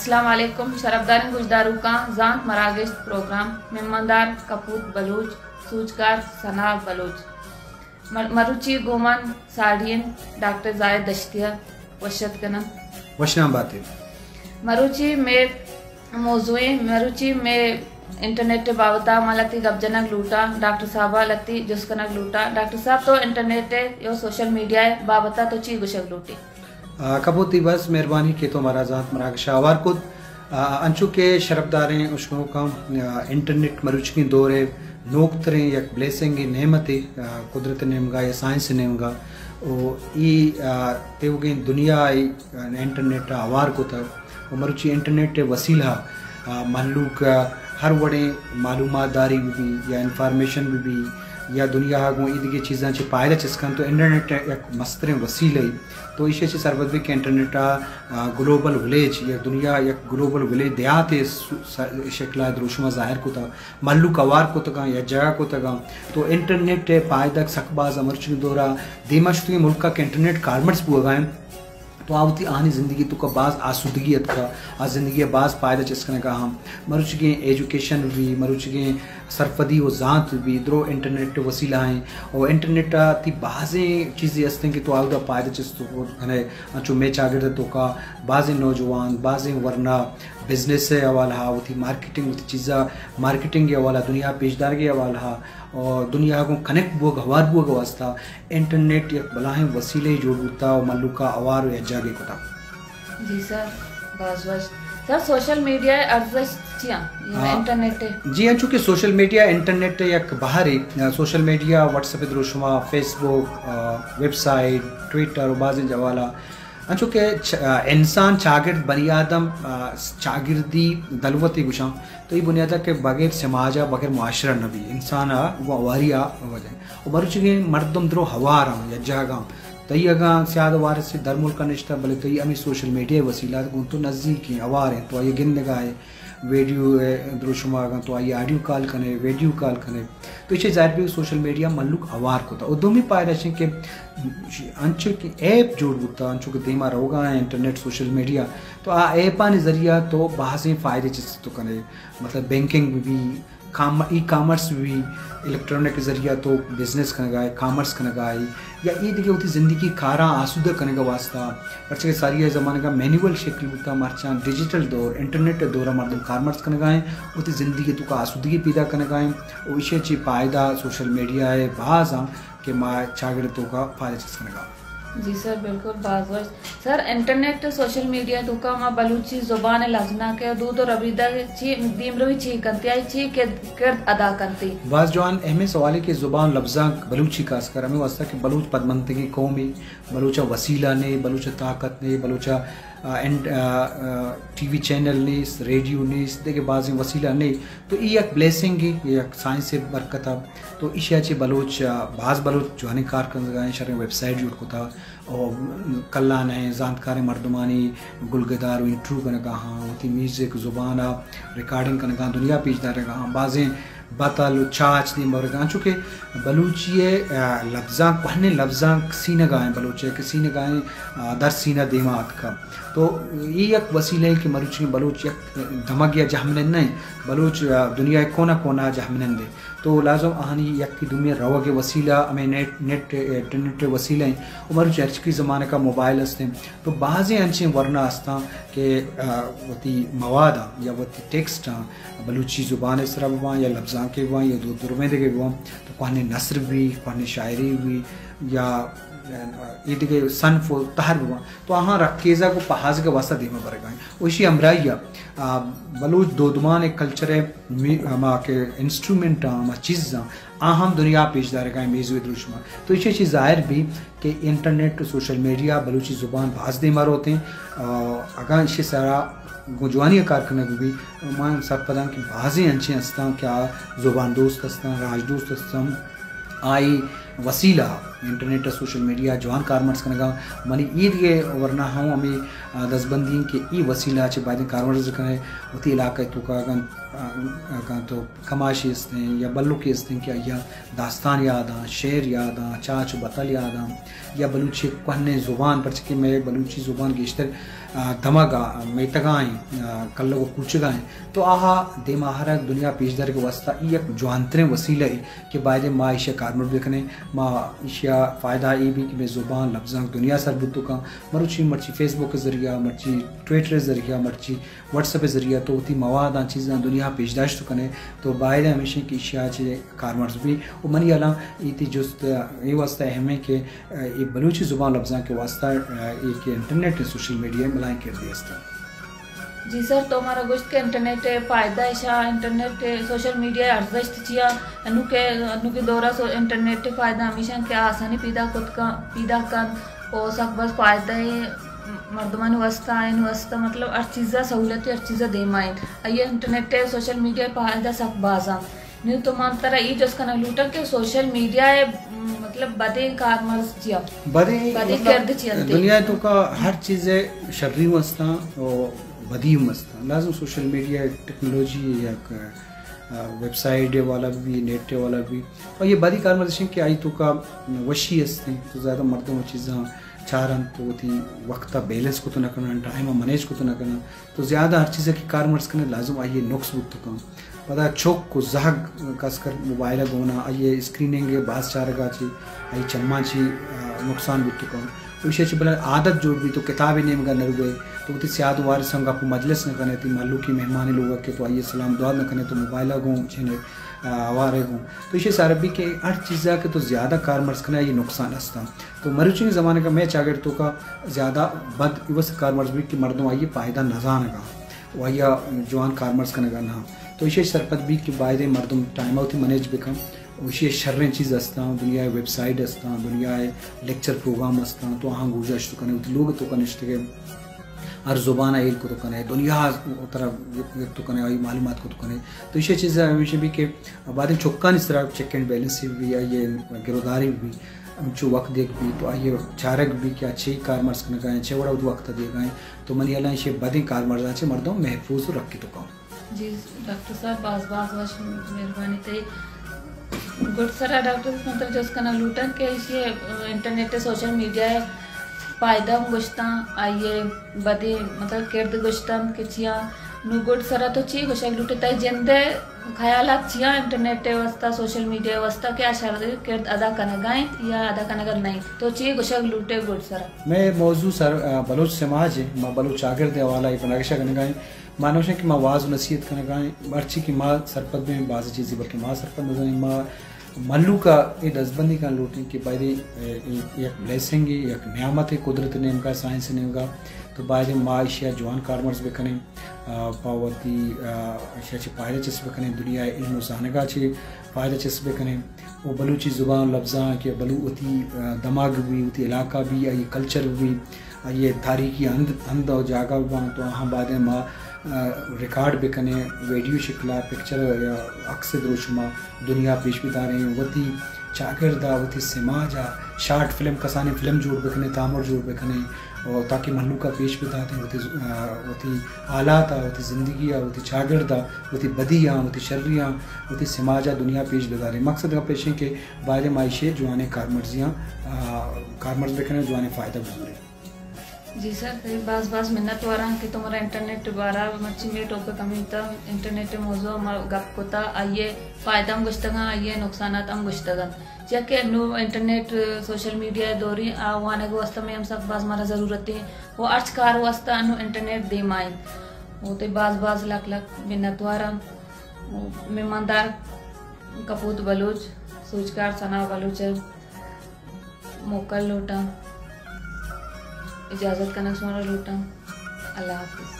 السلام علیکم، شرفداریں گوشداروکاں، زانت مراگش پروگرام، مہماندار کپوت بلوچ، سوجکار ثنا بلوچ۔ مر-، مروچی گوں من ساڑی انت ڈاکٹر زاہد دشتیہ، وش اتک کناں۔ وشنام باتے۔ مروچی مئے موضوع ایں، مروچی مئے انٹرنیٹ ءِ بابت ءَ ما لتی گپ جنگ لوٹاں، ڈاکٹر صاحب ءَ لتی جست کنگ لوٹاں۔ ڈاکٹر صاحب، تو انٹرنیٹ ءِ یا سوشل میڈیا ءِ بابت ءَ تو چی گوشگ لوٹی؟ آ، کپوتی، بس مہربانی کہ تو مارا زانت مراگش ءَ ہوار کت۔ آ، انچو کہ شرفداریں اشکنوکاں، آ، انٹرنیٹ مروچکیں دور ءِ نوکتریں یک بلیسنگے، نعمتے، آ، قدرت ءِ نیمگا یا سائنس ءِ نیمگا۔ او ای، آ، تیوگیں دنیا ءَ انٹرنیٹ ءَ ہوار کتگ۔ و مروچی انٹرنیٹ ءِ وسیلہ ءَ، آ، مھلوک ءَ ہر وڑیں معلومات داری بہ بی یا انفارمیشن بہ بی یا دنیا ءَ گوں ایدگہ چیزاں چہ پائدہ چست کنت، تو انٹرنیٹ یک مستریں وسیلہ ای۔ تو ایشی ءَ چہ سرپد بی کہ انٹرنیٹ ءَ، آ، گلوبل ولیج یا دنیا یک گلوبل ولیج، دیہاتے س-، س-، شکل ءَ دروشم ءَ ظاہر کتگ، مھلوک ہوار کتگاں یا جگہ کتگاں۔ تو انٹرنیٹ ءِ پائدگ سک باز ءَ مرچی دور ءَ دیما شتگیں ملک ءَ کہ انٹرنیٹ کارمرز بوگا انت۔ تو آ وتی آہانی زندگی توکا باز آسودگی اتکا، آ زندگی ءَ باز پائدہ چست کنگا ہم۔ مروچیگیں ایجوکیشن بہ بی، مروچیگیں سرپدی و زانت بہ بی، درو انٹرنیٹ وسیلہ ایں۔ و انٹرنیٹ ءَ تی بازیں چیزے ہستیں کہ تو آودا پائدہ چست کنے، انچو مئے چاگرد توکا بازیں نوجوان، بازیں ورنا بزنس ءِ حوالہ ءَ، وتی مارکیٹنگ، وتی چیزا مارکیٹنگ ءِ حوالہ ءَ، دنیا پیش دارگ ءِ حوالہ ءَ، اور دنیا گوں کنیکٹ بوگ، ہوار بوگ واسطہ انٹرنیٹ یک بلاہیں وسیلے جوڑ بوتا و مھلوکا ہوار و یکجاگے کتا۔ جی سر، باز وش۔ سر، سوشل میڈیا ءِ ارزشت چی آں؟ یعنی ہاں۔ انٹرنیٹ ءِ؟ جی ہاں، چونکہ سوشل میڈیا، انٹرنیٹ ءِ یک بہرے، سوشل میڈیا، واٹس ایپ دروشما، فیس بک، آ، ویب سائٹ، ٹویٹر و بازیں جوالا، انچو کہ چ-، آ، انسان، چاگرد، بنی آدم، آ، چاگردی دلوتے گوشاں، تو ای بنیادا کہ بغیر سماجا، بغیر معاشرہ نہ بی، انسان ءَ گوں ہواری ءَ وجہ۔ و مروچیگیں مردم درو ہوار آں، یک جاگہ آں۔ تئی اگاں سیاد وارث در ملک ءَ نشتہ، بلے تئی ہمے سوشل میڈیا ءِ وسیلہ ءَ گوں تو نزیک ایں، ہوار ایں، تو آئی ءَ گندگا ئے، ویڈیو ءِ دروشما اگاں تو آئی ءَ آڈیو کال کنے، ویڈیو کال کنے، تو ایشی ظاہر بی سوشل میڈیا مھلوک ہوار کتا۔ و دومی پائدہ اش کہ انچو کہ ایپ جوڑ بوتا، انچو کہ دیما روگا ایں انٹرنیٹ، سوشل میڈیا، تو آ ایپانی ذریعہ تو بازیں فائدے چست تو کنے، مطلب بینکنگ بہ بی، کام-، ای کامرس بہ بی، الیکٹرانک ذریعہ تو بزنس کنگا ئے، کامرس کنگا ئے، یا ای دگہ وتی زندگی کاراں آسودہ کنگا واسطہ، پرچہ کہ ساری ءِ زمانگا مینول شکل بوتا، مرچاں ڈیجیٹل دور، انٹرنیٹ ءِ دورا مردم کارمرز کنگا ایں، وتی زندگی توکا آسودگی پیدا کنگا ایں، و ایشی ءَ چی پائدہ سوشل میڈیا ءِ باز آں کہ ما چاگرد توکا فائدہ چست کنگا۔ جی سر، بالکل، باز وش۔ سر، انٹرنیٹ ءُ سوشل میڈیا توکا ما بلوچی زبان ءِ لبزانک ءُ دود ءُ ربیدگ چی دیمروی چی کنت، آئی چی کر-، کرد ادا کنت؟ باز جوان اہمیں سوالے کہ زبان، لبزانک، بلوچی خاص کر ہمے واسطہ کہ بلوچ پدمنتگیں قومے، بلوچ ءَ وسیلہ نے، بلوچ ءَ طاقت نے، بلوچ ءَ، آ، انٹ-، آ، آ، ٹی وی چینل نیست، ریڈیو نیست، دگہ بازیں وسیلہ نے۔ تو ای یک بلیسنگے، یک سائنس ءِ برکت ءَ۔ تو ایشی ءَ چہ بلوچ، آ، باز بلوچ جوانیں کار کنگا ایں، شریں ویب سائٹ جوڑ کتا۔ او کلانیں زانتکاریں مردمانی گلگدار و انٹرویو کنگا ہاں، وتی میوزک زبان ءَ ریکارڈنگ کنگا، دنیا پیش دارگا ہاں، بازیں بتل و چاچ دیم برگا ہاں، چونکہ بلوچی ءِ، آ، لبزانک، کوہنیں لبزانک سینگا ایں، بلوچ ءِ کہ سینگا ایں، آ، در سینہ دیما اتکا۔ تو ای یک وسیلہ ایں کہ مروچی بلوچ یک دمگ یا جہمنند نہ ایں، بلوچ، آ، دنیا ءِ کونا کونا جہمنند ایں۔ تو لازم آہانی یکے دومی ءِ روگ ءِ وسیلہ ہمے نیٹ، نیٹ، انٹرنیٹ ءِ وسیلہ ایں۔ و مروچی ہرچکی زمانگ ءَ موبائل است ایں۔ تو بازیں انچیں ورنا استاں کہ، آ، وتی مواداں یا وتی ٹیکسٹاں بلوچی زبان ءِ سرا بباں یا لبزانکے بباں یا دود درمیں دگہ بباں، تو کوہنیں نثر بی، کوہنیں شاعری بی یا، آ، اے دگہ صنف و تہر بباں، تو آہاں رکیزگ و پہازگ ءِ واسطہ دیما برگا ایں۔ و ایشی ہمراہی ءَ، آ، بلوچ دودمان ءِ کلچر ءِ می-، ہما کہ انسٹرومنٹ آں، ہما چیز آں، آ ہم دنیا پیش دارگا ایں میزو دروشما۔ تو ایشی چی ظاہر بی کہ انٹرنیٹ و سوشل میڈیا بلوچی زبان باز دیما روت ایں۔ آ، اگاں ایشی سرا گوں جوانی ءَ کار کنگ بی، ما سرپداں کہ بازیں انچیں استاں کہ آ زبان دوست استاں، راج دوست استاں، آئی وسیلہ، انٹرنیٹ ءُ سوشل میڈیا جوان کارمرز کنگا۔ منی اے دگہ ورنا ہم ہمے، آ، دزبندی انت کہ اے وسیلہ چہ بایدیں کارمرز کنئے، وتی علاقہ ءِ توکا اگاں، آ، اگاں تو کماشے استیں یا بلوکے استیں کہ آئی ءَ داستان یاد آں، شعر یاد آں، چاچ ءُ بتل یاد آں، یا بلوچی کوہنیں زبان، پرچہ کہ مئے بلوچی زبان گیشتر، آ، دمگ ءَ میتگ ءَ ایں، آ، کلگ ءُ کوچگ ءَ ایں، تو آہا دیما آرگ، دنیا پیش دارگ ءِ واستہ اے یک جوانتریں وسیلہ اے کہ بایدیں ما ایشی ءَ کارمرز بکنیں۔ ما ایشی ءَ فائدہ اے بی کہ مئے زبان، لبزانک دنیا سر بوت کن۔ مروچی مرچی فیس بک ءِ ذریعہ، مرچی ٹویٹر ءِ ذریعہ، مرچی واٹس ایپ ءِ ذریعہ تو وتی مواداں، چیزاں دنیا ءَ پیش داشت کنئے، تو باید ہمیش ایں کہ ایشی ءَ چہ کارمرز بی۔ ءُ منی ہیالاں اے تئی جست اے واستہ اہم ایں کہ اے بلوچی زبان لبزانک ءِ واستہ اے کہ انٹرنیٹ ءُ سوشل میڈیا ءِ بلاہیں کردے است۔ جی سر، تو مارا گوشت کہ انٹرنیٹ ءِ فائدہ ایشاں، انٹرنیٹ ءِ، سوشل میڈیا ءِ ارزشت چیا؟ انوکے، انوکے دورا سو-، انٹرنیٹ ءِ فائدہ ہمیش انت کہ آسانی پیدا کت کن، پیدا کنت ءُ سک باز فائدہ ایں مردمانی واستہ، آیانی واستہ، مطلب ہر چیزا سہولت، ہر چیزا دیما انت۔ آئی ءَ انٹرنیٹ ءِ، سوشل میڈیا ءِ فائدہ سک باز انت۔ نوں تو من ترا اے جست کنگ لوٹاں کہ سوشل میڈیا ءِ، م، مطلب بدیں کارمرز چیا؟ بدیں، بدیں مطلب کرد چی انت؟ دنیا ءِ توکا ہر چیز ءِ شری ہم استاں ءُ بدی ہم استاں۔ لازم سوشل میڈیا ٹیکنالوجی یک، آ، ویب سائٹ ءِ والا بی، نیٹ ءِ والا بی۔ ءُ اے بدی کارمرز ایں کہ آئی توکا وشی استیں، تو زیادہ مردم ءُ چیزاں چارنت، تو وتی وقت ءَ بیلنس کت نہ کنن، ٹائم ءَ مینیج کت نہ کنن، تو زیادہ ہر چیزے کہ کارمرز کنئے لازم آئی ءِ نقص بوت کن۔ پدا چک ءُ زہگ خاص کر موبائل ءَ گونا، آئی ءِ اسکریننگ ءِ باز چارگ ءَ چہ آئی چماں چہ، آ، نقصان بوت کن۔ ءُ ایشی ءَ چہ بلے عادت جوڑ بیت، تو کتابے نیمگ ءَ نہ روئے، تو وتی سیاد ءُ وارثاں گپ ءُ مجلس نہ کنئے، تئی مہلوکی مہمانے لوگ ءَ کہ تو آئی ءَ سلام دعا نہ کنئے، تو موبائل ءَ گوں چنئے، آ، ہوار ئے گوں۔ تو ایشی ءِ سر بی کہ ہر چیزا کہ تو زیادہ کارمرز کنئے، آئی ءِ نقصان استاں۔ تو مروچی زمانگ ءَ مئے چاگرد توکا زیادہ بد اے واسطہ کارمرز بیت کہ مردم آئی ءِ فائدہ نہ زانگ ءَ ءُ آئی ءَ جوان کارمرز کنگ ءَ نہ۔ تو ایشی ءَ سرپد بیت کہ بایدیں مردم ٹائم ءَ وتی مینیج بکن۔ ءُ ایشی ءَ شریں چیز استاں، دنیا ءِ ویب سائٹ استاں، دنیا ءِ لیکچر پروگرام استاں، تو آہاں گوش داشت کنئے، وتی لوگ ءِ توکا نشتگئے ہر زبان ءَ ہیل کت کنئے، دنیا ءَ ترا گپت کنئے، آئی معلومات کت کنئے۔ تو ایشی ءِ چیز ہمیش بی کہ بایدیں چکانی سرا چیک اینڈ بیلنس بی، آئی ءِ گروداری بی، انچو وقت دیگ بی، تو آئی ءَ چارگ بی کہ آ چے کارمرز کنگا ایں، چے وڑا وتی وقت ءَ دیگا ایں، تو منی ہیالاں ایشی ءِ بدیں کارمرزاں چہ مردم محفوظ ءُ رکت کن۔ جی ڈاکٹر صاحب، باز باز وش، مہربانی تئی۔ گڈ سرا ڈاکٹر صاحب، من ترا جست کنگ لوٹاں کہ ایشی ءَ انٹرنیٹ ءُ سوشل میڈیا ءِ فائدہ ہم گوشتاں، آئی ءِ بدیں مطلب کرد گوشتاں کہ چیا۔ نوں گڈ سرا تو چی گوشگ لوٹے؟ تئی جند ءِ خیالات چیا انٹرنیٹ ءِ واستہ، سوشل میڈیا ءِ واستہ کہ آ شر کرد ادا کنگا انت یا ادا کنگا نہ انت؟ تو چی گوشگ لوٹے گڈ سرا؟ مئے موضوع سر، آ، بلوچ سماج ءِ، ما بلوچ چاگرد ءِ حوالہ ءَ بنگشہ کنگا ایں۔ ما نوشیں کہ ما واز ءُ نصیحت کنگا ایں، ہرچی کہ ما سرپد بیں، باز چیزے بلکہ ما سرپد نہ زانیں۔ ما مھلوک ءَ اے دزبندی کنگ لوٹیں کہ بایدیں، اے، اے یک بلیسنگے، یک نعمتے قدرت ءِ نیمگا، سائنس ءِ نیمگا، تو بایدیں ما ایشی ءَ جوان کارمرز بکنیں، آ، پہ وتی، آ، ایشی ءَ چہ فائدہ چست بکنیں، دنیا ءِ علم ءُ زانگ ءَ چہ فائدہ چست بکنیں۔ ءُ بلوچی زبان ءُ لبزانک یا بلو-، وتی، آ، دمگ بی، وتی علاقہ بی، آئی کلچر بی، آئی تاریخی ہند، ہند ءُ جاگہ باں، تو آہاں بایدیں ما، آ، ریکارڈ بکنیں، ویڈیو شکلا، پکچر یا عکس ءِ دروشما دنیا پیش بداریں، وتی چاگرد ءَ، وتی سماج ءَ شارٹ فلم، کسانیں فلم جوڑ بکنیں، تامر جوڑ بکنیں، ءُ تاکہ مھلوک ءَ پیش بداتیں، وتی، آ، وتی حالات ءَ، وتی زندگی ءَ، وتی چاگرد ءَ، وتی بدیاں، وتی شریاں، وتی سماج ءَ دنیا پیش بداریں۔ مقصد گپ ایش ایں کہ بایدیں ما ایشی ءَ جوانیں کارمرزیاں، آ، کارمرز بکنیں، جوانیں فائدہ بزوریں۔ جی سر، تئی باز باز منت واراں کہ تو مارا انٹرنیٹ ءِ بارہ ءَ، مرچی مئے ٹاپک ہمے اتاں، انٹرنیٹ ءِ موضوع ءَ ما گپ کتا، آئی ءِ فائدہ ہم گوشتگاں، آئی ءِ نقصانات ہم گوشتگاں۔ چیا کہ نوں انٹرنیٹ، سوشل میڈیا ءِ دوریں، آ وانگ ءِ واستہ مئے ہم سک باز مارا ضرورت ایں۔ ءُ ہرچ کار ءِ واستہ انوں انٹرنیٹ دیما انت۔ ءُ تئی باز باز لک لک منت واراں۔ ءُ مہماندار کپوت بلوچ، سوجکار ثنا بلوچ ءَ موکل لوٹاں، اجازت کنگ شمارا لوٹاں۔ اللہ حافظ۔